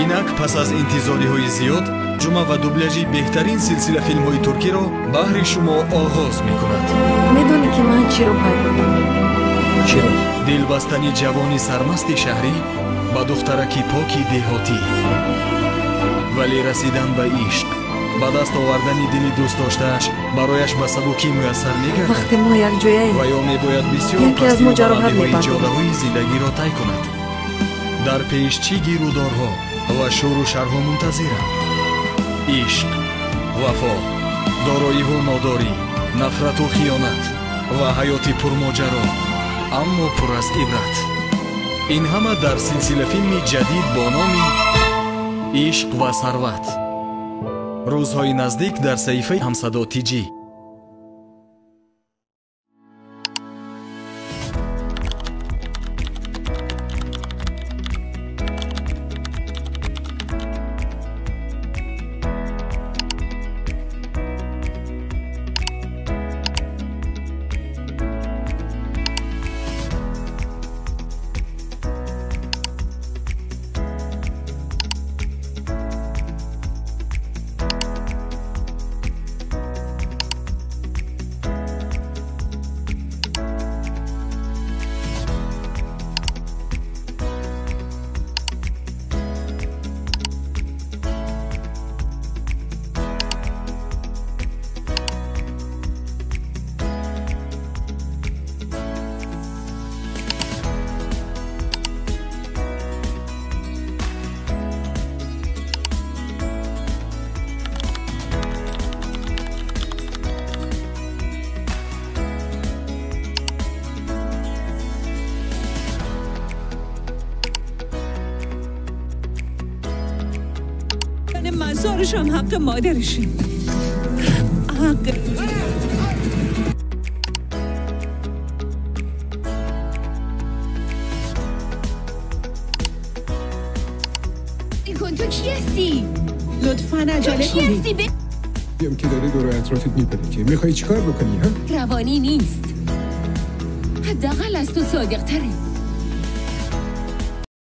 Инак пас аз интизориҳои зиёд ҷумъа ва дубляжи беҳтарин силсила филмҳои туркиро баҳри шумо оғоз мекунад. Медонӣ, ки ман чиро пай бурдам? Чиро? Дилбастани ҷавони сармасти шаҳрӣ ба духтараки поки деҳотӣ, вале расидан ба ишқ, ба даст овардани дили дӯстдоштааш барояш ба сабукӣ муяссар мегардад Вақте мо якҷояем, ва ё мебояд бисёр яке аз мо пастию ҷароҳат баландиҳои мебардорад. ҷодаҳои зиндагиро тай кунад. Дар пеш чӣ гирудорҳо ва шӯру шарҳо мунтазиранд? Ишқ, вафо, дороиву нодорӣ, нафрату хиёнат ва ҳаёти пурмоҷаро, аммо пур аз ибрат. Ин ҳама дар силсилафилми ҷадид бо номи «Ишқ ва сарват». Рӯзҳои наздик дар саҳифаи Ҳамсадо Тҷӣ. مزارش هم حق مادرشه، حق کن. تو کی هستی؟ لطفا تو عجله کی کنید. هستی؟ بیم که داره دور و اطرافت میپره که میخوای چیکار بکنی ها؟ روانی نیست، حداقل از تو صادق تره.